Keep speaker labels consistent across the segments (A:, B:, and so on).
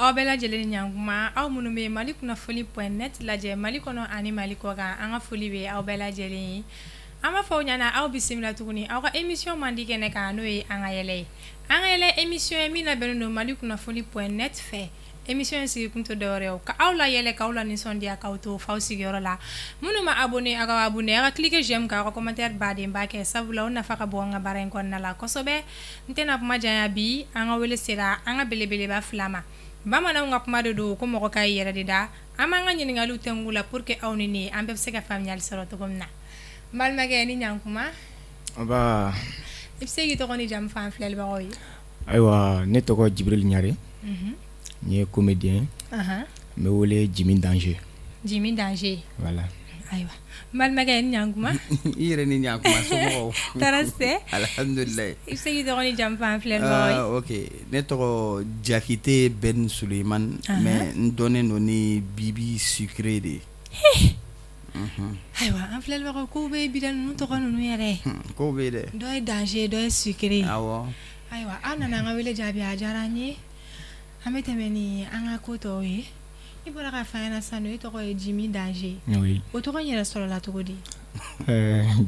A: Aw bɛɛ lajɛlen ni ɲankuma, aw minnu bɛ Mali kunnafoni.net lajɛ Mali kɔnɔ ani Mali kɔ kan, an ka foli bɛ aw bɛɛ lajɛlen ye. An b'a fɔ aw ɲɛna, aw bisimila tuguni aw ka émission mandi kɛnɛ kan, n'o ye An ka yɛlɛ ye. An ka yɛlɛ, émission ye min labɛnnen don Mali kunnafoni.net fɛ. Émission in sigi kun tɛ dɔwɛrɛ ye ka aw la yɛlɛ, k'aw la nisɔndiya, k'aw to f'aw sigiyɔrɔ la. Minnu ma abonné, aw ka abonné, aw ka cliquer j'aime kan, aw ka commentaire badenba kɛ, sabula o nafa ka bon an ka baara in kɔnɔna la kosɛbɛ. N tɛna kuma janya bi, an ka wele sera an ka belebeleba fila ma. Bamananw ka kuma de don ko mɔgɔ ka i yɛrɛ de da. An b'an ka ɲininkaliw tɛnku la pour que aw ni ne, an bɛɛ bɛ se ka faamuyali sɔrɔ cogo min na. N balimakɛ, ni ɲankuma.
B: Nba.
A: I bɛ se k'i tɔgɔ ni jamu fɔ an filɛlibagaw ye?
B: Ayiwa, ne tɔgɔ Jibril Ɲare. N ye comédien, n bɛ wele Jimi Danger.
A: Jimi Danger.
B: Voilà.
A: Ayiwa, n balimakɛ, ni ɲankuma.
C: I yɛrɛ ni ɲankuma, somɔgɔw?
A: Tɔɔrɔ si tɛ.
C: Alhamdulilayi.
A: I bɛ se k'i tɔgɔ ni jamu fɔ an filɛlibagaw ye?
C: Ok, ne tɔgɔ Jakite Ben Suleiman, mais n dɔnnen don ni Bibi Sucré de ye.
A: Ayiwa, an filɛlibagaw, kow bɛ bi dɛ, ninnu tɔgɔ ninnu yɛrɛ.
C: Kow bɛ yen dɛ.
A: Dɔ ye Danger, dɔ ye Sucré.
C: Awɔ.
A: Ayiwa, aw nana an ka wele jaabi, a diyara an ye. An bɛ tɛmɛ ni an ka ko tɔw ye. I bɔra k'a fɔ an ɲɛna sisan, e tɔgɔ ye Jimi Danger.
B: Oui.
A: O tɔgɔ in yɛrɛ sɔrɔla cogo di?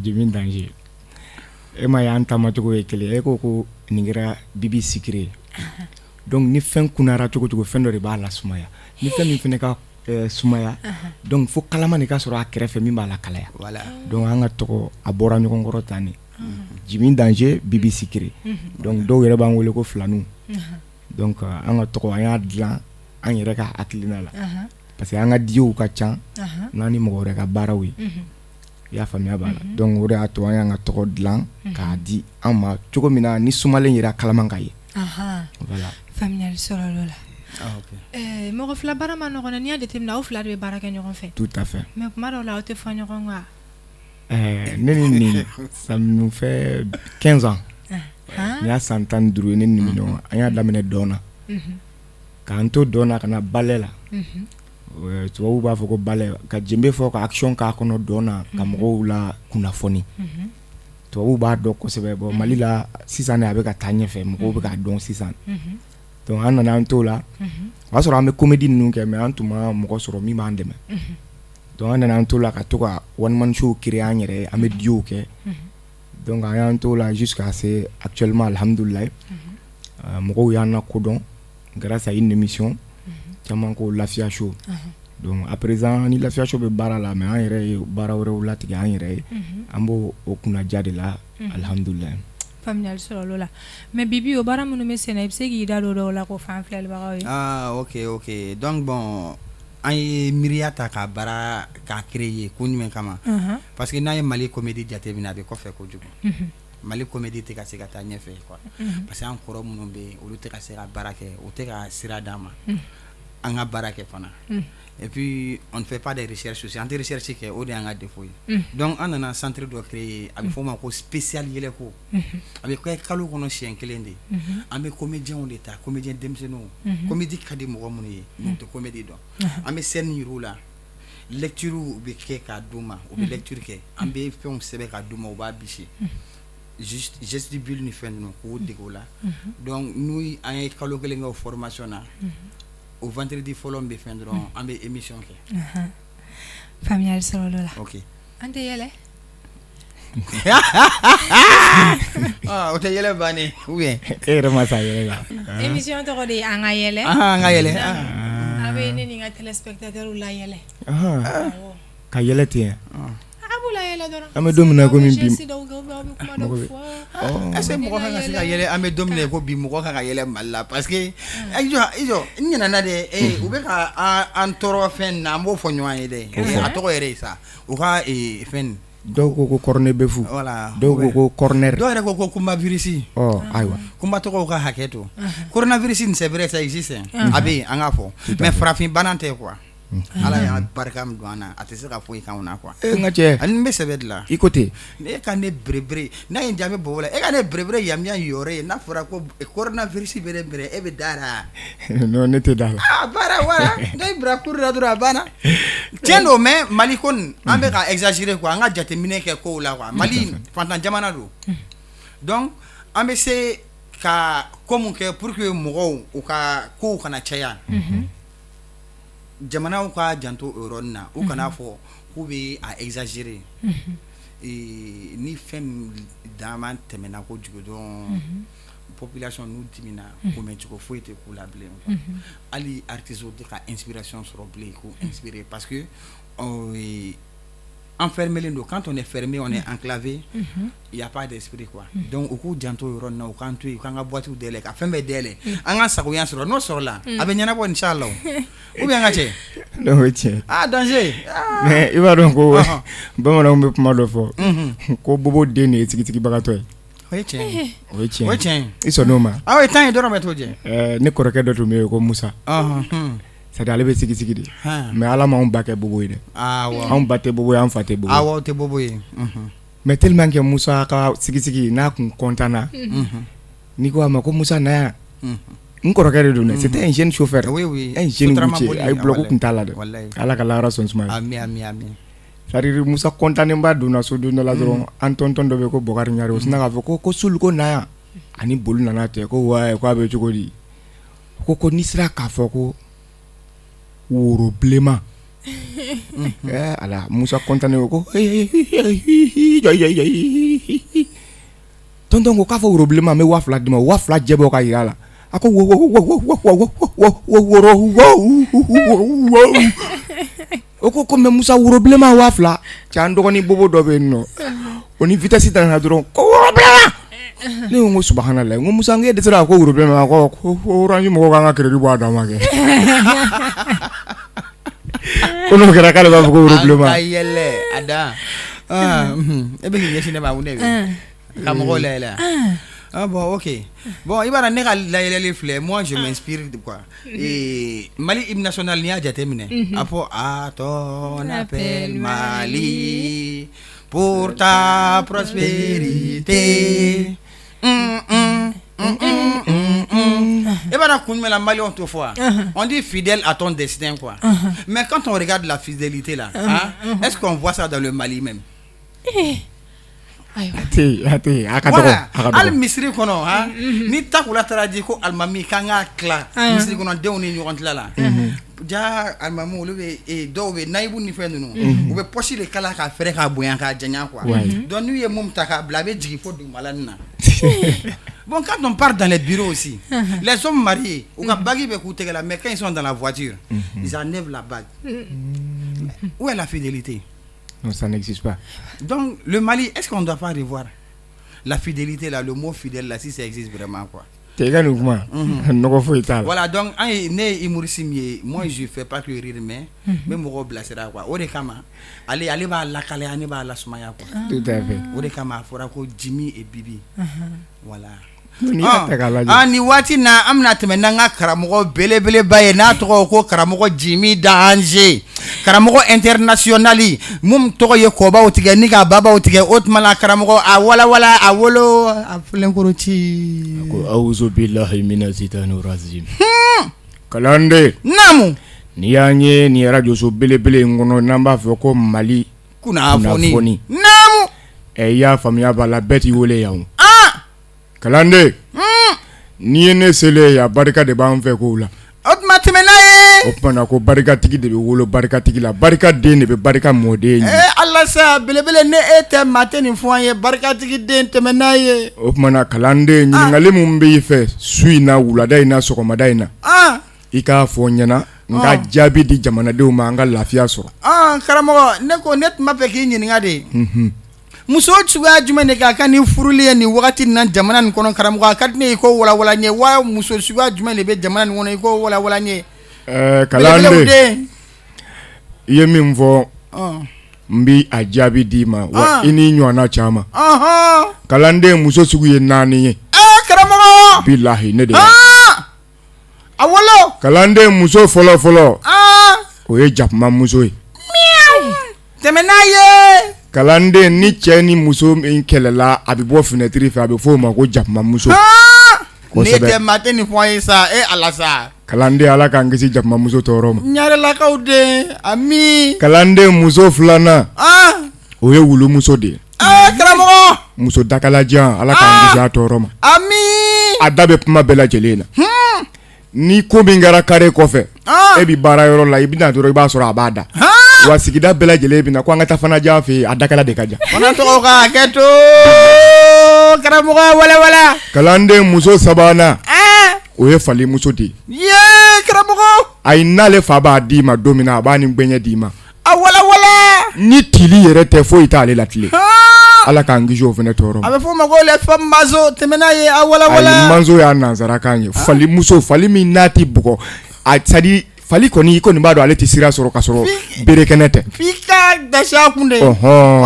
B: Jimi Danger, e ma ye an taamacogo ye kelen, e ko ko nin kɛra Bibi Sucré. Donc ni fɛn kunnayara cogo cogo, fɛn dɔ de b'a la sumaya. Ni fɛn min fana ka sumaya, donc fo kalama de ka sɔrɔ a kɛrɛfɛ min b'a la kalaya.
C: Voilà.
B: Donc an ka tɔgɔ a bɔra ɲɔgɔn kɔrɔ tan de. Jimi Danger, Bibi Sucré. Donc dɔw yɛrɛ b'an wele ko filaninw. Donc an ka tɔgɔ, an y'a dilan an yɛrɛ ka hakilina la, parce que an ka duow ka ca n'an ni mɔgɔ wɛrɛ ka baaraw ye. I y'a faamuya b'a la. Donc o de y'a to an y'an ka tɔgɔ dilan k'a di an ma cogo min na, ni sumalen yera, kalaman ka ye. Voilà.
A: Faamuyali sɔrɔla o la. Mɔgɔ fila baara ma nɔgɔn, n'i y'a jateminɛ, aw fila de bɛ baara kɛ ɲɔgɔn fɛ.
B: Tout à fait.
A: Mais tuma dɔw la, aw tɛ fɔ ɲɔgɔn kɔ wa?
B: Ne ni nin, ça nous fait 15 ans. Nin y'a san 15 ye ne ni nin bɛ ɲɔgɔn. An y'a daminɛ dɔn na, k'an to dɔn na ka na ballet la. Tubabuw b'a fɔ ko ballet, ka jenbe fɔ, ka action k'a kɔnɔ dɔn na, ka mɔgɔw la kunnafoni. Tubabuw b'a dɔn kosɛbɛ. Bon, Mali la sisan de a bɛ ka taa ɲɛfɛ, mɔgɔw bɛ k'a dɔn sisan. Donc an nana an t'o la, o y'a sɔrɔ an bɛ comédie ninnu kɛ, mais an tun ma mɔgɔ sɔrɔ min b'an dɛmɛ. Donc an nana an t'o la ka to ka one man show créer an yɛrɛ ye, an bɛ duo kɛ. Donc an y'an t'o la jusqu'à ce actuellement, alhamdulilayi, mɔgɔw y'an lakodɔn grâce à une émission caman ko Lafiya Show. Donc à présent, ni Lafiya Show bɛ baara la, mais an yɛrɛ ye baara wɛrɛw latigɛ an yɛrɛ ye, an b'o o kunnaja de la, alhamdulilayi.
A: Faamuyali sɔrɔla o la. Mais Bibi, o baara minnu bɛ sen na, i bɛ se k'i da don dɔw la k'o fɔ an filɛlibagaw ye?
C: Ah ok, donc bon, an ye miiriya ta ka baara k'a créer kun jumɛn kama? Parce que n'a ye Mali comédie jateminɛ, a bɛ kɔfɛ kojugu. Mali comédie tɛ ka se ka taa ɲɛfɛ quoi, parce que an kɔrɔ minnu bɛ yen, olu tɛ ka se ka baara kɛ, u tɛ ka sira d'an ma an ka baara kɛ fana. Et puis on ne fait pas des recherches aussi, an tɛ recherche kɛ, o de y'an ka défaut ye. Donc an nana centre dɔ créer, a bɛ fɔ o ma ko spécial yɛlɛko. A bɛ kɛ kalo kɔnɔ siɲɛ kelen de. An bɛ comédiens de ta, comédien denmisɛnninw, comédie ka di mɔgɔ minnu ye mais u tɛ comédie dɔn. An bɛ scène yir'u la, lecture bɛ kɛ k'a d'u ma, u bɛ lecture kɛ, an bɛ fɛnw sɛbɛn k'a d'u ma, u b'a bisi, gesticule ni fɛn ninnu, k'u dege o la. Donc n'u an ye kalo kelen kɛ o formation na, o vendredi fɔlɔ min bɛ fɛn dɔrɔn, an bɛ émission kɛ.
A: Faamuyali sɔrɔla o la.
C: Ok.
A: An tɛ yɛlɛ.
C: O tɛ yɛlɛ bannen ou bien?
B: E yɛrɛ ma sa yɛlɛ la.
A: Émission tɔgɔ de ye An ka yɛlɛ.
C: An ka yɛlɛ.
A: A bɛ ne ni n ka téléspectateurs la yɛlɛ.
B: Ka yɛlɛ ten?
A: A b'u la yɛlɛ dɔrɔn.
B: An bɛ don min na komi bi.
A: Geste dɔw kɛ ou bien aw bɛ kuma dɔw fɔ.
C: Est-ce que mɔgɔ kan ka se ka yɛlɛ? An bɛ don min na i ko bi, mɔgɔ kan ka yɛlɛ Mali la? Parce que i jɔ, i jɔ, n ɲinɛna dɛ. U bɛ ka an tɔɔrɔ fɛn na, an b'o fɔ ɲɔgɔn ye dɛ. A tɔgɔ yɛrɛ ye sa, u ka fɛn.
B: Dɔw ko ko corned-beef.
C: Voilà.
B: Dɔw ko ko corner.
C: Dɔw yɛrɛ ko ko kunba virus.
B: Ɔ ayiwa.
C: Kunba tɔgɔw ka hakɛ to. Coronavirus nin, c'est vrai, ça existe, a bɛ yen, an k'a fɔ, mais farafin bana tɛ quoi. Ala y'a barika min don an na, a tɛ se ka foyi k'anw na quoi.
B: E n ka cɛ.
C: Ani n bɛ sɛbɛ de la.
B: I ko ten.
C: E ka ne berebere n'a ye n diya, n bɛ bɔ o la. E ka ne berebere yamiya yɔrɔ ye, n'a fɔra ko coronavirus bɛ ne minɛ, e bɛ da la?
B: Non, ne tɛ da la.
C: A baara wala ne bila cour la dɔrɔn, a banna. Tiɲɛ don, mais Mali ko nin, an bɛ ka exagérer quoi. An ka jateminɛ kɛ kow la quoi. Mali fantan jamana don, donc an bɛ se ka Ka ko mun kɛ pour que mɔgɔw u ka kow kana caya, jamanaw ka janto o yɔrɔnin na, u kana fɔ k'u bɛ a exagérer. Ni fɛn min dama tɛmɛna kojugu dɔrɔn, population n'u dimina, kunbɛncogo foyi tɛ k'u la bilen quoi. Hali artistes tɛ ka inspiration sɔrɔ bilen k'u inspirer parce que enfermé don. Quand on est fermé, on est enclavé, il y a pas d'esprit quoi. Donc u k'u janto o yɔrɔnin na, u k'an to yen, u k'an ka boîte dayɛlɛ, ka fɛn bɛɛ dayɛlɛ, an ka sagoya sɔrɔ. N'o sɔrɔla, a bɛ ɲɛnabɔ inchallah, ou bien an ka cɛ?
B: Non, o ye tiɲɛ.
C: Ah, danger.
B: Mais i b'a dɔn ko bamananw bɛ kuma dɔ fɔ ko bobo den de ye tigitigibagatɔ ye.
C: O ye tiɲɛ ye.
B: O ye tiɲɛ.
C: O ye tiɲɛ ye.
B: I sɔnn'o ma?
C: Ah, o ye tan ye dɔrɔn bɛ t'o jɛ.
B: Ne kɔrɔkɛ dɔ tun bɛ yen ko Musa. C'est à dire ale bɛ sigi-sigi de, mais Ala m'anw ba kɛ bobo ye dɛ. Anw ba tɛ bobo ye, an fa tɛ bobo ye.
C: Awɔ, aw tɛ bobo ye.
B: Mais tellement que Musa ka sigi-sigi n'a kun content na, n'i ko a ma ko Musa na yan, n kɔrɔkɛ de don dɛ, c'était un jeune chauffeur.
C: Oui.
B: Un jeune routier, ayi, bloc kun t'a la dɛ. Ala ka lahara sɔn suma ye.
C: Ami, ami, ami.
B: C'est à dire Musa content ba donna so don dɔ la dɔrɔn, an tonton dɔ bɛ yen ko Bɔkari Ɲare, o sinna k'a fɔ ko Soli, ko na yan. Ani boli nana ten ko wayi, k'a bɛ cogo di? Ko n'i sera k'a fɔ ko woro bilenman, ala, Musa content ko tonton ko k'a fɔ woro bilenman, n bɛ 2000 d'i ma. 2000 jɛ bɔ ka jira a la. A ko woro. O ko mais Musa, woro bilenman 2000. Cɛ, an dɔgɔnin bobo dɔ bɛ yen nɔ, o ni vitesse nana dɔrɔn ko woro bilenman. Ne ko subahanalayi, n ko Musa, n k'e dɛsɛra ko woro bilenman. Ko Orange mɔgɔw k'an ka crédit bɔ a dan ma kɛ, ko n'o kɛra k'ale b'a fɔ ko woro bilenman.
C: An ka yɛlɛ a dan. E bɛ k'i ɲɛsin ne ma mun de bɛ ka mɔgɔw layɛlɛ? Ah bon, ok, bon, i b'a dɔn ne ka layɛlɛli filɛ, moi je m'inspire de quoi? Ee, Mali hymne national, n'i y'a jateminɛ, a fɔ à ton appel Mali, pour ta prospérité. E b'a dɔn kun jumɛn na maliyɛnw t'o fɔ wa? On dit fidèle à ton destin quoi. Mais quand on regarde la fidélité là, hein, est-ce qu'on voit ça dans le Mali même?
B: A tɛ a tɛ a ka dɔgɔ, a ka dɔgɔ.
C: Hali misiri kɔnɔ, han, ni takula taara di ko alimami k'an k'a tila misiri kɔnɔdenw ni ɲɔgɔn tila la, ja alimami olu bɛ dɔw bɛ nayibu ni fɛn ninnu, u bɛ poche de kala k'a fɛrɛ k'a bonya k'a janya quoi. Donc n'u ye mun ta k'a bila, a bɛ jigin fo dugumala nin na. Bon, quand on part dans les bureaux aussi, les hommes mariés, u ka bague bɛ k'u tɛgɛ la, mais quand ils sont dans la voiture, ils enlèvent la bague. Où est la fidélité?
B: Non, ça n'existe pas.
C: Donc le Mali, est-ce qu'on ne doit pas revoir la fidélité là, le mot fidèle là, si ça existe vraiment quoi?
B: Cɛ, i ka nin kuma, nɔgɔ foyi t'a la.
C: Voilà, donc an ye ne ye humoriste min ye, moi je fais pas que rire, mais n bɛ mɔgɔw bilasira quoi. O de kama ale b'a lakalaya, ne b'a lasumaya quoi.
B: Tout à fait.
C: O de kama a fɔra ko Jimi et Bibi. Voilà.
B: N'i y'a ta k'a lajɛ.
C: Ah, nin waati na an bɛna tɛmɛ n'an ka karamɔgɔ belebeleba ye, n'a tɔgɔ ko karamɔgɔ Jimi Danger, karamɔgɔ international mun tɔgɔ ye kɔbaw tigɛ ni ka babaw tigɛ. O tuma la karamɔgɔ, a walawala, a wolo a filenkoro ci.
B: Ko awuzu bilahi mina sitani rajim. Kalanden.
C: Naamu.
B: N'i y'an ye nin arajoso belebele in kɔnɔ, n'an b'a fɔ ko Mali
C: kunnafoni. Naamu.
B: Ɛ, i y'a faamuya b'a la, bɛɛ t'i wele yan o. Kalanden, n'i ye ne selen yan, barika de b'an fɛ kow la.
C: O tuma tɛmɛ n'a ye.
B: O tuma na ko barikatigi de bɛ wolo barikatigi la, barika den de bɛ barika mɔden ye.
C: Ee Ala sa, belebele, ne e tɛ maa tɛ nin fɔ an ye, barikatigi den, tɛmɛ n'a ye.
B: O tuma na kalanden, ɲininkali min b'i fɛ su in na, wulada in na, sɔgɔmada in na, i k'a fɔ n ɲɛna, n ka jaabi di jamanadenw ma, an ka lafiya sɔrɔ.
C: Karamɔgɔ, ne ko ne tun b'a fɛ k'i ɲininka de. Muso suguya jumɛn de ka kan ni furuli ye nin wagati na jamana nin kɔnɔ? Karamɔgɔ, a ka di ne ye i k'o walawala n ye wa. Muso suguya jumɛn de bɛ jamana nin kɔnɔ, i k'o walawala n ye?
B: Kalanden, i ye min fɔ, n bɛ a jaabi d'i ma wa, i ni ɲɔgɔnna caman. Kalanden, muso sugu ye naani ye.
C: Karamɔgɔ.
B: Bilahi, ne de.
C: A wolo.
B: Kalanden, muso fɔlɔ fɔlɔ, o ye jakuma muso ye.
C: Tɛmɛ n'a ye.
B: Kalanden, ni cɛ ni muso min kɛlɛla, a bɛ bɔ fenêtre fɛ, a bɛ fɔ o ma ko jakuma muso.
C: Ne tɛ maa tɛ nin fɔ an ye sa, e Ala sa.
B: Kalanden, Ala k'an kisi jakuma muso tɔɔrɔ ma.
C: Ɲarelakaw den, ami.
B: Kalanden, muso filanan, o ye wulumuso de ye.
C: Karamɔgɔ.
B: Muso dakalajan, Ala k'an kisi a tɔɔrɔ ma.
C: Ami.
B: A da bɛ kuma bɛɛ lajɛlen na. Ni ko min kɛra carré kɔfɛ, e bɛ baara yɔrɔ la, i bɛna dɔrɔn i b'a sɔrɔ a b'a da. Wa sigida bɛɛ lajɛlen bɛ na ko an ka taa Fanajan fɛ yen, a dakala de ka jan.
C: Fana tɔgɔ ka hakɛ to karamɔgɔ walawala.
B: Kalanden muso sabanan, o ye falimuso de
C: ye. Karamɔgɔ.
B: Ayi, n'ale fa b'a d'i ma don min na, a b'a ni gɛɲɛ d'i ma.
C: A walawala.
B: Ni tili yɛrɛ tɛ, foyi t'ale la tile. Ala k'an kisi o fana tɔɔrɔ ma.
C: A bɛ f'o ma ko les femmes mazo, tɛmɛ n'a ye, a walawala.
B: Ayi, mazo y'a nansarakan ye. Falimuso, fali min n'a tɛ bugɔ, a c'est à dire fali kɔni, i kɔni b'a dɔn ale tɛ sira sɔrɔ ka sɔrɔ bere kɛnɛ tɛ.
C: F'i ka dasi a kun de. O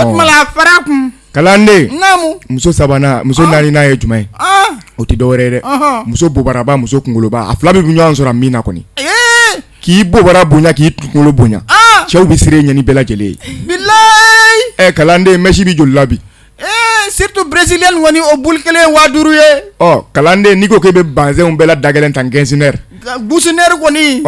C: tuma la a fara kun.
B: Kalanden, muso sabanan, muso naaninan ye jumɛn ye? O tɛ dɔwɛrɛ ye dɛ, muso bobaraba, muso kunkoloba, a fila bɛ ɲɔgɔn sɔrɔ min na kɔni, k'i bobara bonya, k'i kunkolo bonya, cɛw bɛ siran e ɲɛ ni bɛɛ lajɛlen ye.
C: Bilayi.
B: Ɛ kalanden, mèche bɛ joli la bi?
C: Surtout brésilienne kɔni, o bulu kelen 5000 ye.
B: Ɔ kalanden, n'i ko k'e bɛ bazɛnw bɛɛ la da gɛlɛn ta Getzner.
C: Getzner kɔni.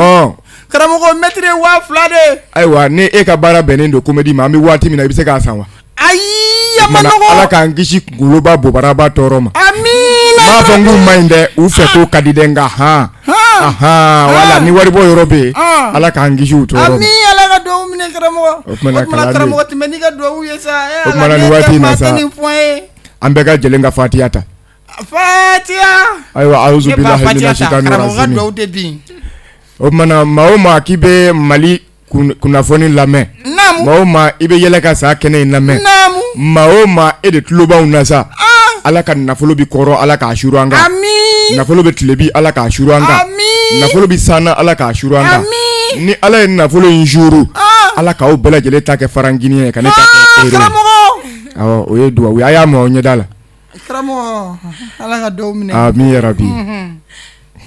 C: Karamɔgɔ, mètre ye 2000 de.
B: Ayiwa, ni e ka baara bɛnnen don comédie ma, an bɛ waati min na, i bɛ se k'a san wa?
C: Ayi, a ma nɔgɔn.
B: Ala k'an kisi kunkoloba bobaraba tɔɔrɔ ma.
C: Amiina.
B: N m'a fɔ n k'u ma ɲi dɛ, u fɛ ko ka di dɛ, nka han wala ni waribɔ yɔrɔ bɛ yen, Ala k'an kisi u tɔɔrɔ ma.
C: Ami, Ala ka dugawu minɛ karamɔgɔ.
B: O tuma na
C: karamɔgɔ, tɛmɛ n'i ka dugawu ye sa.
B: O tuma na nin waati in na sa, an bɛɛ ka jɛlen ka fatiya ta.
C: Fatiya.
B: Ayiwa, awuzu bilahi mina sitani rajimi. O tuma na, maa o maa k'i bɛ Mali kunnafoni lamɛn, maa o maa i bɛ yɛlɛ ka sa kɛnɛ in lamɛn, maa o maa e de tulo b'anw na sa, Ala ka nafolo bɛ kɔrɔn, Ala k'a suuru an kan, nafolo bɛ tilebi, Ala k'a suuru an kan, nafolo bɛ sanna, Ala k'a suuru an kan. Ni Ala ye nafolo in suuru, Ala k'aw bɛɛ lajɛlen ta kɛ franc guinéen ye, ka ne ta kɛ euro ye. Awɔ, o ye dugawu ye, a y'a mɛn aw ɲɛda la.
C: Karamɔgɔ, Ala ka dugawu minɛ.
B: Amin yarabi.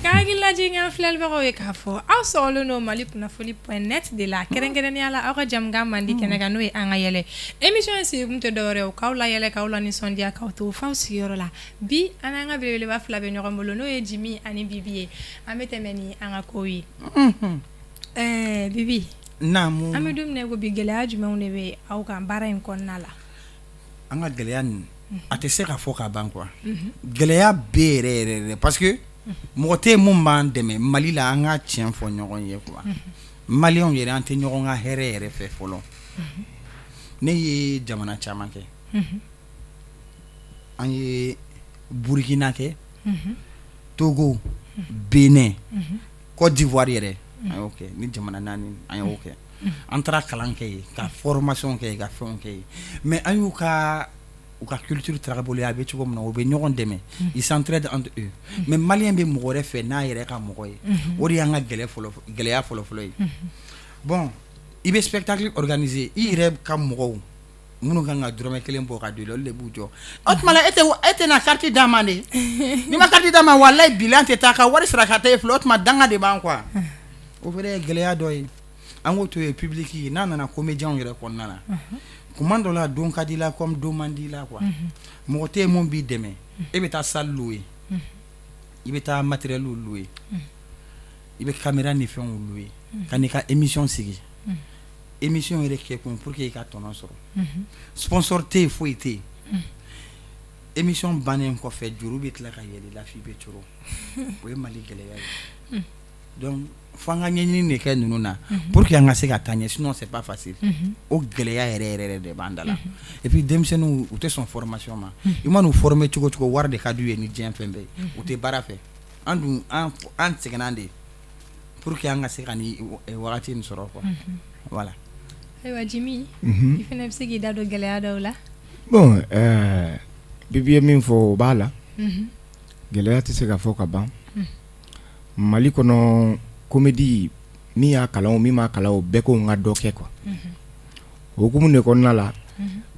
A: Ka hakililajigin an filɛlibagaw ye k'a fɔ aw sɔgɔlen don Mali kunnafoni point net de la, kɛrɛnkɛrɛnnenya la aw ka jamukan mandi kɛnɛ kan, n'o ye an ka yɛlɛ. Émission in sigikun tɛ dɔwɛrɛ ye k'aw la yɛlɛ, k'aw la nisɔndiya, k'aw to f'aw sigiyɔrɔ la. Bi an n'an ka belebeleba fila bɛ ɲɔgɔn bolo, n'o ye Jimi ani Bibi ye. An bɛ tɛmɛ ni an ka kow ye. Ɛɛ Bibi,
C: naamu,
A: an bɛ don min na i ko bi, gɛlɛya jumɛnw de bɛ aw kan baara in kɔnɔna la?
C: An ka gɛlɛya nin, a tɛ se ka fɔ ka ban quoi. Gɛlɛya bɛ yɛrɛ yɛrɛ yɛrɛ parce que mɔgɔ tɛ yen mun b'an dɛmɛ Mali la. An ka tiɲɛ fɔ ɲɔgɔn ye quoi, maliyɛnw yɛrɛ, an tɛ ɲɔgɔn ka hɛrɛ yɛrɛ fɛ fɔlɔ. Ne ye jamana caman kɛ, an ye Burukina kɛ, Togo, Benin, Côte d'Ivoire yɛrɛ, an y'o kɛ. Ni jamana naani, an y'o kɛ. An taara kalan kɛ yen, ka formation kɛ yen, ka fɛnw kɛ yen. Mais an y'u ka u ka culture tagabolo ye, a bɛ cogo min na, u bɛ ɲɔgɔn dɛmɛ, ils s'entraident entre eux. Mais malien bɛ mɔgɔ wɛrɛ fɛ n'a yɛrɛ ka mɔgɔ ye. O de y'an ka gɛlɛya fɔlɔ-fɔlɔ ye. Bon, i bɛ spectacle organiser, i yɛrɛ ka mɔgɔw minnu kan ka dɔrɔmɛ kelen bɔ ka don i la, olu de b'u jɔ. O tuma na, e tɛ na carte d'a ma de. N'i ma carte d'a ma, walahi bilahi, an tɛ taa ka wari sara ka taa e filɛ. O tuma danga de b'an quoi. O fana ye gɛlɛya dɔ ye. An k'o to yen, public n'a nana comédiens yɛrɛ kɔnɔna na, kuma dɔ la, don ka di la comme don man di la quoi. Mɔgɔ tɛ yen mun b'i dɛmɛ. E bɛ taa salle louer, i bɛ taa matériel louer, i bɛ caméra ni fɛnw louer ka n'i ka émission sigi. Émission yɛrɛ kɛ kun pour que i ka tɔnɔ sɔrɔ, sponsor tɛ yen, foyi tɛ yen. Émission bannen kɔfɛ, juru bɛ tila ka yɛlɛ i la f'i bɛ coron. O ye Mali gɛlɛya ye. Donc fo an ka ɲɛɲini de kɛ ninnu na pour que an ka se ka taa ɲɛ, sinon c'est pas facile. O gɛlɛya yɛrɛ yɛrɛ yɛrɛ de b'an da la. Et puis denmisɛnninw, u tɛ sɔn formation ma. I man'u former cogo cogo, wari de ka d'u ye ni diɲɛ fɛn bɛɛ ye, u tɛ baara fɛ. An dun, an sɛgɛnna de pour que an ka se ka nin wagati nin sɔrɔ quoi, voilà.
A: Ayiwa Jimi, i fana bɛ se k'i da don gɛlɛya dɔw la.
B: Bon, Bibi ye min fɔ, o b'a la. Gɛlɛya tɛ se ka fɔ ka ban. Mali kɔnɔ, comédie, min y'a kalan o, min m'a kalan o, bɛɛ ko n ka dɔ kɛ quoi. O hukumu de kɔnɔna la,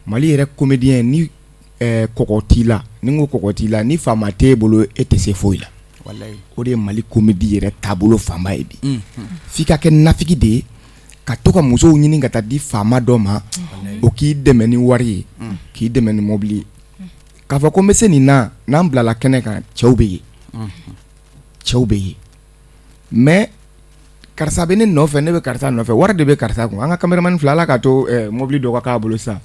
B: Mali yɛrɛ comédien, ni kɔgɔ t'i la, ni n ko kɔgɔ t'i la, ni faama t'e bolo, e tɛ se foyi la. O de ye Mali comédie yɛrɛ taabolo fanba ye bi. F'i ka kɛ nafigi de ye ka to ka musow ɲini ka taa di faama dɔ ma, o k'i dɛmɛ ni wari ye, k'i dɛmɛ ni mobili ye, k'a fɔ ko n bɛ se nin na. N'an bilala kɛnɛ kan, cɛw bɛ yen, cɛw bɛ yen, mais karisa bɛ ne nɔfɛ, ne bɛ karisa nɔfɛ, wari de bɛ karisa kun. An ka caméraman fila, Ala k'a to mobili dɔ ka k'a bolo sisan.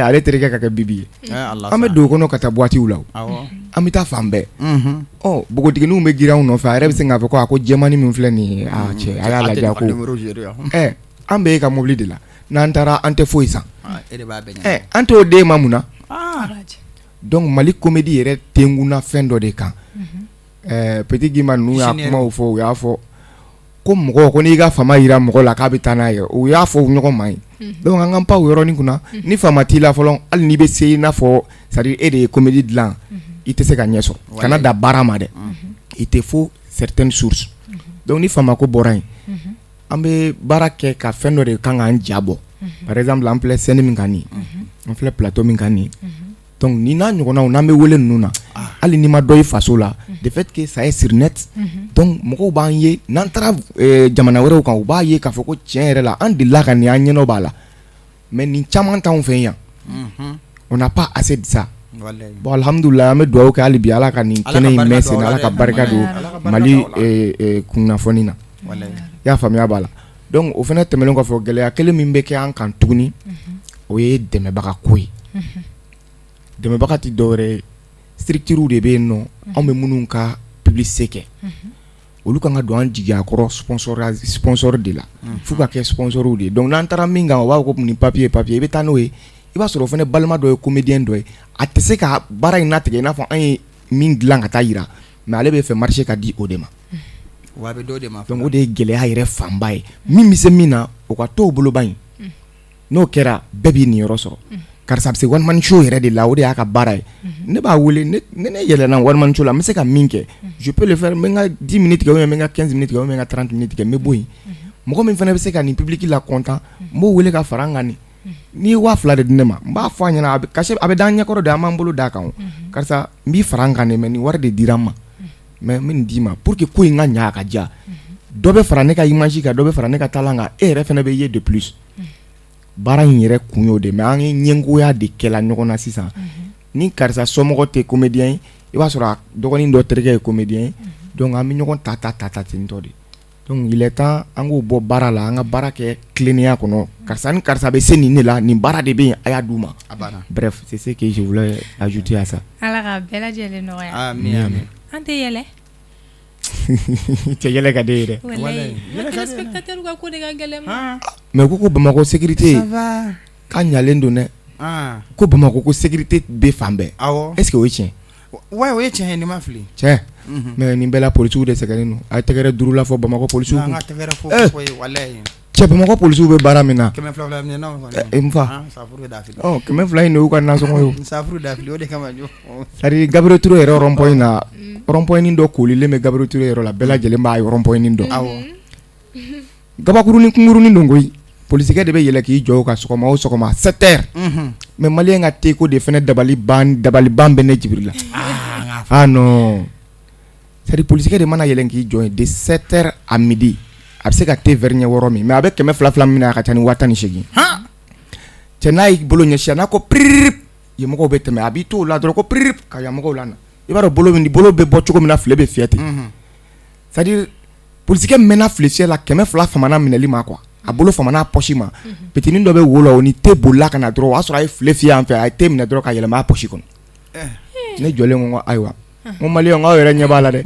B: Ale terikɛ ka kɛ Bibi ye, an bɛ don o kɔnɔ ka taa boîte la, an bɛ taa fan bɛɛ. Ɔ, npogotigininw bɛ girin anw nɔfɛ, a yɛrɛ bɛ se k'a fɔ ko a ko jɛmannin min filɛ nin ye, aa cɛ, a y'a lajɛ ko ɛ an bɛ e ka mobili de la, n'an taara an tɛ foyi san, an t'o d'e ma mun na? Donc Mali comédie yɛrɛ tenkunna fɛn dɔ de kan. Petit Guimba ninnu y'a kumaw fɔ, u y'a fɔ ko mɔgɔ ko n'i ka fama jira mɔgɔ la k'a bɛ taa n'a ye, u y'a fɔ ɲɔgɔn ma ye. Donc an ka pan o yɔrɔnin kunna, ni fama t'i la fɔlɔ, hali n'i bɛ se i n'a fɔ c'est à dire e de ye comédie dilan, i tɛ se ka ɲɛ sɔrɔ. Kana da baara ma dɛ, il te faut certaines sources. Donc ni fama ko bɔra yen, an bɛ baara kɛ ka fɛn dɔ de kan k'an ja bɔ. Par exemple, an filɛ scène min kan nin, an filɛ plateau min kan nin. Donc ni n'a ɲɔgɔnnaw n'an bɛ wele ninnu na, hali n'i ma dɔ ye faso la, de fait que ça est sur net, donc mɔgɔw b'an ye. N'an taara jamana wɛrɛw kan, u b'a ye k'a fɔ ko tiɲɛ yɛrɛ la, an delila ka nin, an ɲɛnɔ b'a la. Mais nin caman t'anw fɛ yan, on n'a pas assez de ça. Bon, alhamdulillah, an bɛ dugawu kɛ hali bi, Ala ka nin kɛnɛ in mɛn sen na, Ala ka barika don Mali kunnafoni na. I y'a faamuya b'a la. Donc o fana tɛmɛnen kɔfɛ, gɛlɛya kelen min bɛ kɛ an kan tuguni, o ye dɛmɛbaga ko ye. Dɛmɛbaga tɛ dɔwɛrɛ ye, structure de bɛ yen nɔ, anw bɛ minnu ka publicité kɛ, olu kan ka don an jigiya kɔrɔ sponsor de la, f'u ka kɛ sponsor de ye. Donc n'an taara min kan, u b'a fɔ ko nin papier papier, i bɛ taa n'o ye, i b'a sɔrɔ o fana balima dɔ ye comédien dɔ ye, a tɛ se ka baara in latigɛ i n'a fɔ an ye min dilan ka taa jira, mais ale bɛ fɛ marché ka di o de ma.
C: Wa a bɛ d'o de ma.
B: Donc o de ye gɛlɛya yɛrɛ fanba ye. Min bɛ se min na, o ka to o boloba in. N'o kɛra, bɛɛ b'i niyɔrɔ sɔrɔ. Karisa bɛ se one man show yɛrɛ de la, o de y'a ka baara ye. Ne b'a wele, ne ne yɛlɛnna one man show la, n bɛ se ka min kɛ, je peux le faire. N bɛ n ka 10 minutes kɛ ou bien n bɛ n ka 15 minutes kɛ ou bien n bɛ n ka 30 minutes kɛ, n bɛ bɔ yen. Mɔgɔ min fana bɛ se ka nin public la content, n b'o wele ka fara n kan. Nin n'i ye 2000 de di ne ma, n b'a fɔ a ɲɛna, a bɛ cachet a bɛ d'an ɲɛkɔrɔ de, an b'an bolo d'a kan. O karisa, n b'i fara n kan de, mais nin wari de dira n ma, mais n bɛ nin d'i ma pour que ko in ka ɲɛ, a ka diya. Dɔ bɛ fara ne ka image kan, dɔ bɛ fara ne ka talent kan, e yɛrɛ fana bɛ ye de plus. Baara in yɛrɛ kun y'o de. Mais an ye ɲɛngoya de kɛla ɲɔgɔn na sisan. Ni karisa somɔgɔ tɛ comédien ye, i b'a sɔrɔ a dɔgɔnin dɔ terikɛ ye comédien ye. Donc an bɛ ɲɔgɔn ta ta ta ta ten tɔ de. Donc il est temps an k'o bɔ baara la, an ka baara kɛ tilennenya kɔnɔ. Karisa ni karisa bɛ se nin de la, nin baara de bɛ yen, a y'a d'u ma. Bref, c'est ce que je voulais ajouter à ça.
A: Ala ka bɛɛ lajɛlen nɔgɔya.
C: Amin.
A: An tɛ yɛlɛ.
B: Cɛ, yɛlɛ ka di ye dɛ.
A: Walayi, téléspectateur ka ko de ka gɛlɛn ma.
B: Mais ko Bamakɔ sécurité k'a ɲalen don dɛ. Ko Bamakɔ ko sécurité bɛ fan bɛɛ. Est ce que o ye tiɲɛ?
C: Ouais, o ye tiɲɛ ye, ni ma fili.
B: Tiɲɛ. Mais nin bɛɛ la, policiw de sɛgɛnnen don. A ye tɛgɛrɛ 5 la fɔ Bamakɔ policiw
C: kun. An ka tɛgɛrɛ fɔ ko ye, walayi.
B: Cɛ, Bamakɔ policiw bɛ baara min na.
C: 200 200 minɛnaw kɔni.
B: N fa. Ɔ, 200 in de y'u ka nasɔngɔ ye o.
C: Safuru dafili o de kama.
B: C'est à dire Gabriel Touré yɛrɛ rond point na, rond point dɔ koolilen bɛ Gabriel Touré yɔrɔ la, bɛɛ lajɛlen b'a rond point dɔn. Gabakurunin kunkurunin don koyi. Polisikɛ de bɛ yɛlɛ k'i jɔ o kan sɔgɔma o sɔgɔma 7 heures. Mais malien ka thé ko de fana dabali ban dabali ban bɛ ne Jibiri la. Ah non. C'est à dire polisikɛ de mana yɛlɛ k'i jɔ yen de 7 heures à midi, a bɛ se ka thé verre ɲɛ 6 min, mais a bɛ 200 200 minɛ, a ka ca ni 10,8. Cɛ, n'a y'i bolo ɲɛsin, n'a ko pirip, yen mɔgɔw bɛ tɛmɛ, a b'i to o la dɔrɔn ko pirip ka yan mɔgɔw la na. I b'a dɔn bolo min bolo bɛ bɔ cogo min na, file bɛ fiyɛ ten. C'est à dire polisikɛ mɛnna file fiyɛ la, 200 famana minɛli ma quoi. A bolo famana a poche ma. Petinin dɔ bɛ wo la, o ni thé bolila ka na dɔrɔn, o y'a sɔrɔ a ye file fiyɛ yan fɛ, a ye thé minɛ dɔrɔn ka yɛlɛma a poche kɔnɔ. Ne jɔlen ko ayiwa, n ko maliyɛnw, aw yɛrɛ ɲɛ b'a la dɛ,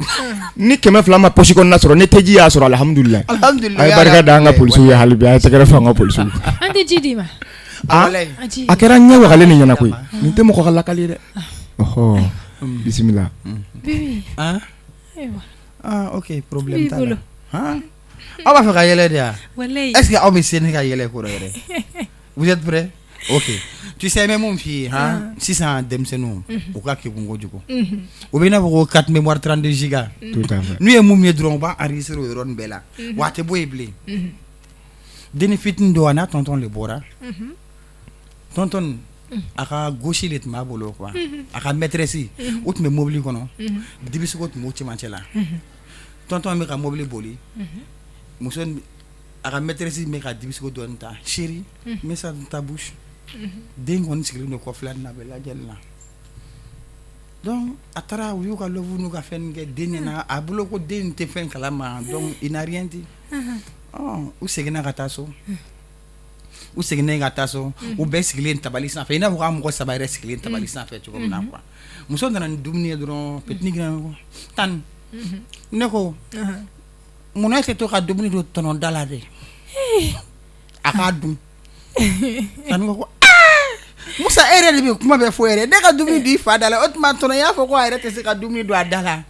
B: ni 200 ma poche kɔnɔna sɔrɔ, ni théji y'a sɔrɔ, alihamudulilayi. A ye barika da an ka polisiw ye hali bi, a ye tɛgɛrɛ fɔ an ka polisiw.
A: An tɛ ji d'i ma.
B: A kɛra ɲɛ wagalen de ɲɛna koyi. Nin tɛ mɔgɔ ka lakali ye dɛ. Ɔhɔ, bisimila.
A: Bibi.
C: Ayiwa. Ah, ok, problème t'a la. Aw b'a fɛ ka yɛlɛ de wa?
A: Walayi.
C: Est ce que aw bɛ se ne ka yɛlɛ kɔrɔ yɛrɛ? Vous êtes prêts? Ok. Tu sais, n bɛ mun f'i ye han, sisan denmisɛnninw u ka kegun kojugu. U bɛ i n'a fɔ ko carte mémoire 32 giga.
B: Tout à fait.
C: N'u ye mun ye dɔrɔn, u b'a enregistrer o yɔrɔnin bɛɛ la. Wa a tɛ bɔ yen bilen. Denni fitinin dɔ, a n'a tonton de bɔra. Tonton a ka gosi de tun b'a bolo quoi. A ka maîtresse o tun bɛ mobili kɔnɔ. Dibisogo tun b'o cɛmancɛ la. Tonton bɛ ka mobili boli. Muso a ka maîtresse bɛ ka dibisogo dɔɔni ta. Chérie, mets ça dans ta bouche. Den kɔni sigilen don kɔfɛla nin na, a bɛ lajɛli la. Donc a taara, u y'u ka love n'u ka fɛn kɛ, den nana a bolo ko den tɛ fɛn kalama, donc il n'a rien dit. Ɔ, u seginna ka taa so. U seginnen ka taa so, u bɛɛ sigilen tabali sanfɛ, i n'a fɔ k'a mɔgɔ saba yɛrɛ sigilen tabali sanfɛ cogo min na quoi. Muso nana ni dumuni ye dɔrɔn, petit ko tan, ne ko munna e tɛ to ka dumuni don tɔnɔ da la dɛ, a k'a dun. Tantie ko Musa, e yɛrɛ de bɛ kuma bɛɛ fɔ yɛrɛ, ne ka dumuni di fa da la, o tuma tɔnɔ y'a fɔ ko a yɛrɛ tɛ se ka dumuni don a da la.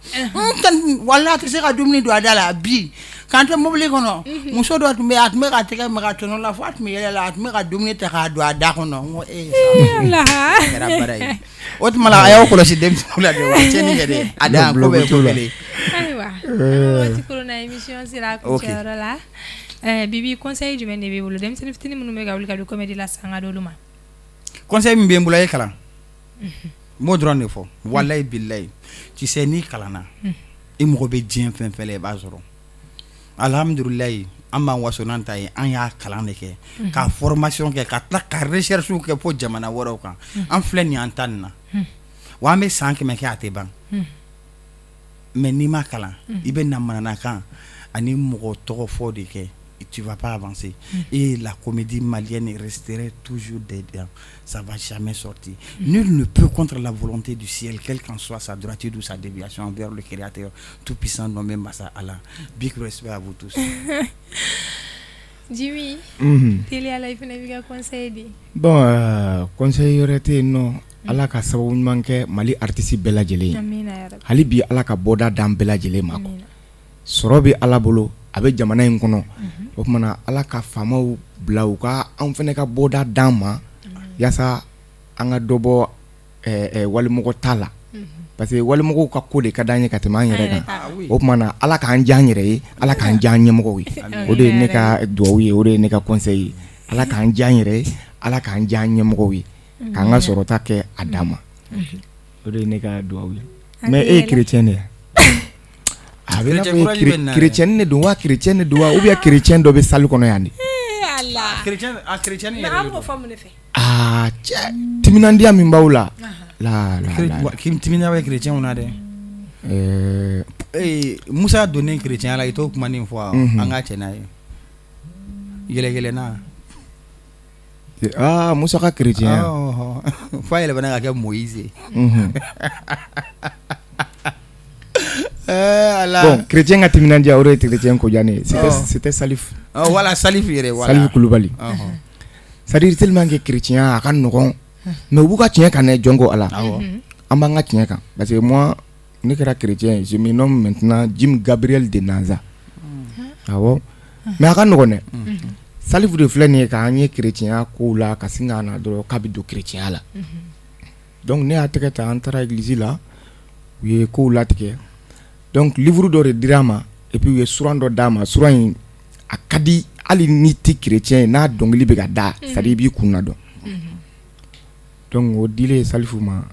C: Wala a tɛ se ka dumuni don a da la. Bi k'an to mobili kɔnɔ, muso dɔ tun bɛ, a tun bɛ ka tɛgɛ maga tɔnɔ la fo a tun bɛ yɛlɛ la, a tun bɛ ka dumuni ta k'a don a da kɔnɔ. N ko ee, kɛra baara ye. O tuma a y'aw kɔlɔsi denmisɛnninw la dɛ, wa tiɲɛni kɛ dɛ, a dan ko bɛɛ ye ko kelen.
A: Ayiwa, waati koronna, émission sera a kuncɛyɔrɔ la. Bibi, conseil jumɛn de b'i bolo denmisɛnnin fitinin minnu bɛ ka wuli ka don comédie la sisan ka d'olu ma?
C: Conseil min bɛ n bolo, a ye kalan. N b'o dɔrɔn de fɔ. Walayi bilayi, tu sais, n'i kalanna, i mago bɛ diɲɛ fɛn fɛn la, i b'a sɔrɔ. Alhamdulilayi, an b'an waso n'an ta ye, an y'a kalan de kɛ, ka formation kɛ, ka tila ka recherche kɛ fo jamana wɛrɛw kan. An filɛ nin an ta nin na wa, an bɛ san 100 kɛ, a tɛ ban. Mais n'i ma kalan, i bɛ na mananakan ani mɔgɔ tɔgɔ fɔ de kɛ, tu vas pas avancer et la comédie malienne resterait toujours dedans, ça va jamais sortir. Nul ne peut contre la volonté du ciel, quelle qu'en soit sa droiture ou sa déviation envers le créateur tout puissant nommé Massa Allah. Big respect à vous tous.
A: Jimmy, teliya la, i fana b'i ka conseil di.
B: Bon, conseil wɛrɛ tɛ yen nɔ. Ala ka sababu ɲuman kɛ Mali artiste bɛɛ lajɛlen ye.
A: Amina yarabi.
B: Hali bi, Ala ka bɔda d'an bɛɛ lajɛlen ma quoi. Sɔrɔ bɛ Ala bolo, a bɛ jamana in kɔnɔ. O tuma na, Ala ka faamaw bila u ka anw fana ka bɔda d'an ma, yaasa an ka dɔ bɔ walimɔgɔ ta la, parce que walimɔgɔw ka ko de ka d'an ye ka tɛmɛ an yɛrɛ kan. O tuma na, Ala k'an diya an yɛrɛ ye, Ala k'an diya an ɲɛmɔgɔw ye. O de ye ne ka dugawu ye, o de ye ne ka conseil ye. Ala k'an diya an yɛrɛ ye, Ala k'an diya an ɲɛmɔgɔw ye, k'an ka sɔrɔta kɛ a dan ma. O de ye ne ka dugawu ye. Mais e ye chrétien de ye, a bɛ i n'a fɔ chrétien de don wa, chrétien de don wa, ou bien chrétien dɔ bɛ salle kɔnɔ yan de? Aa cɛ, timinandiya min b'aw la la la la,
C: Timinandiya bɛ chrétien na dɛ. Musa donnen chrétien la, i t'o kuma nin fɔ, an ka cɛ n'a ye yɛlɛ yɛlɛnna.
B: Aa, Musa ka chrétien.
C: F'a yɛlɛmana ka kɛ Moïse ye. Ala.
B: Bon, chrétien ka timinandiya, o de ye chrétien ko diya ne ye. C'était Salif.
C: Voilà, Salif yɛrɛ,
B: voilà. Salif Kulubali. C'est à dire, tellement que chrétien a ka nɔgɔn, mais u b'u ka tiɲɛ kan dɛ, jɔn ko Ala. An b'an ka tiɲɛ kan, parce que moi, ne kɛra chrétien, je me nomme maintenant Jim Gabriel de Nanza. Awɔ, mais a ka nɔgɔn dɛ. Salif de filɛ nin ye k'an ye chrétien kow la, ka sin ka na dɔrɔn k'a bɛ don chrétien la. Donc ne y'a tɛgɛ ta, an taara église la, u ye kow latigɛ. Donc livre dɔ de dira a ma, et puis u ye suran dɔ d'a ma. Suran in a ka di, hali n'i tɛ chrétien ye, n'a dɔnkili bɛ ka da, c'est à dire i b'i kun ladɔn. Donc o dilen Salifu ma,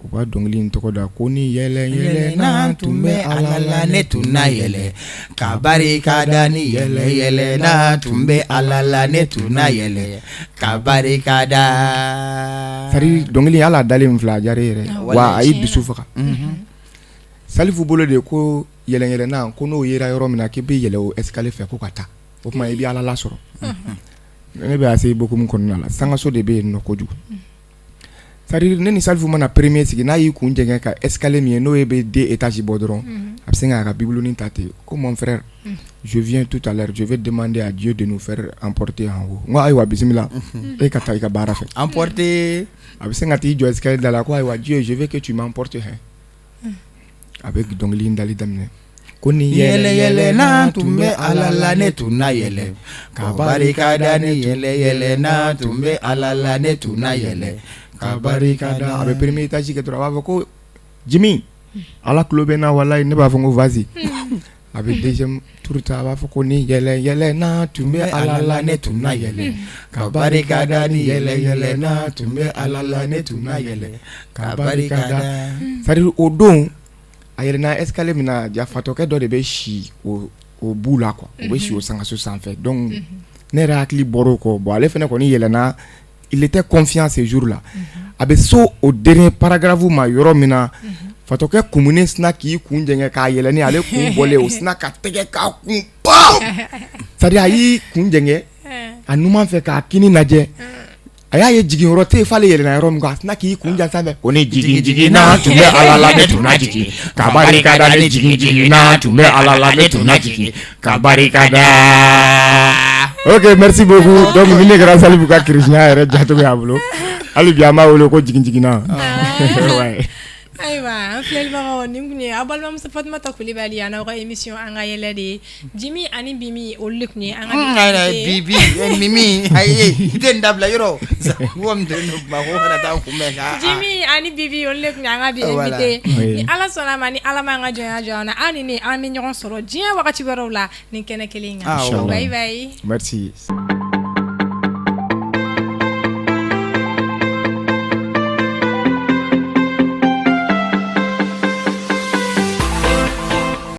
B: u ka dɔnkili in tɔgɔ da ko ni yɛlɛ
C: yɛlɛnna tun bɛ Ala la, ne tun na yɛlɛ ka barika da. Ni yɛlɛ yɛlɛnna tun bɛ Ala la, ne tun na yɛlɛ ka barika da.
B: C'est à dire, dɔnkili hali a dalen min filɛ, a diyara e yɛrɛ wa, a y'i dusu faga. Salifu bolo de ko yɛlɛ yɛlɛnna, ko n'o yera yɔrɔ min na, k'i bɛ yɛlɛ o escalier fɛ ko ka taa, o tuma i bɛ Ala lasɔrɔ. Ne bɛ ACI Bokoum kɔnɔna la, sangaso de bɛ yen nɔ kojugu. C'est à dire, ne ni Salifu mana premier sigi, n'a y'i kun jɛngɛ ka escalier min ye, n'o ye bɛ deux étages bɔ dɔrɔn, a bɛ sin k'a ka Bible ta ten ko: "Mon frère, je viens tout à l'heure, je vais demander à Dieu de nous faire emporter en haut." N ko: "Ayiwa, bisimila, e ka taa i ka baara fɛ."
C: Emporter.
B: A bɛ sin ka t'i jɔ escalier da la ko: "Ayiwa Dieu, je veux que tu m'emportes hein." A bɛ dɔnkili in dali daminɛ ko ni
C: yɛlɛ yɛlɛnna tun bɛ Ala la, ne tun na yɛlɛ ka barika da. Ni yɛlɛ yɛlɛnna tun bɛ Ala la, ne tun na yɛlɛ
B: ka barika da. A bɛ premier étage kɛ dɔrɔn, a b'a fɔ ko: "Jimi, Ala tulo bɛ n na, walayi." Ne b'a fɔ ko: "Vas-y." A bɛ deuxième tour ta, a b'a fɔ ko ni yɛlɛ yɛlɛnna tun bɛ Ala la, ne tun na yɛlɛ ka barika da. Ni yɛlɛ yɛlɛnna tun bɛ Ala la, ne tun na yɛlɛ ka barika da. C'est à dire, o don a yɛlɛnna escalier min na, ja fatɔkɛ dɔ de bɛ si o bu la quoi, o bɛ si o sangaso sanfɛ. Donc ne yɛrɛ hakili bɔra o kɔ. Bon, ale fana kɔni yɛlɛnna, il était confiant ce jour là. A bɛ so o dernier paragraphe ma yɔrɔ min na, fatɔkɛ kumunen sinna k'i kun jɛngɛ k'a yɛlɛ, ni ale kun bɔlen, o sinna ka tɛgɛ k'a kun pam. C'est à dire, a y'i kun jɛngɛ. A numan fɛ k'a kini lajɛ, a y'a ye jiginyɔrɔ tɛ yen f'ale yɛlɛnna yɔrɔ min kan, a sinna k'i kun jan sanfɛ ko ni jigin jiginna tun bɛ Ala la ne tun na jigin ka barika da, ni jigin jiginna tun bɛ Ala la ne tun na jigin ka barika da. Ok, merci beaucoup. Donc nin de kɛra Salifu ka kerecɛnya yɛrɛ jacogo y'a bolo. Hali bi an b'a wele ko jigin jiginna. Ouais.
A: Ayiwa, an filɛlibagaw, nin tun ye aw balimamuso Fatumata Kulibali a n'aw ka émission An ka yɛlɛ de ye. Jimi ani Bimi, olu de tun ye an ka
C: bi invité ye. Bi bi Mimi, ayi, i tɛ nin dabila yɔrɔ mɔgɔ min tɛ kuma ko kana taa kunbɛn ka
A: Jimi ani Bibi, olu de tun ye an ka bi invité ye. Ni Ala sɔnna a ma, ni Ala m'an ka jɔnya jɔ an na, aw ni ne, an bɛ ɲɔgɔn sɔrɔ diɲɛ wagati wɛrɛw la ni kɛnɛ kelen in kan. Bye bye.
B: Merci.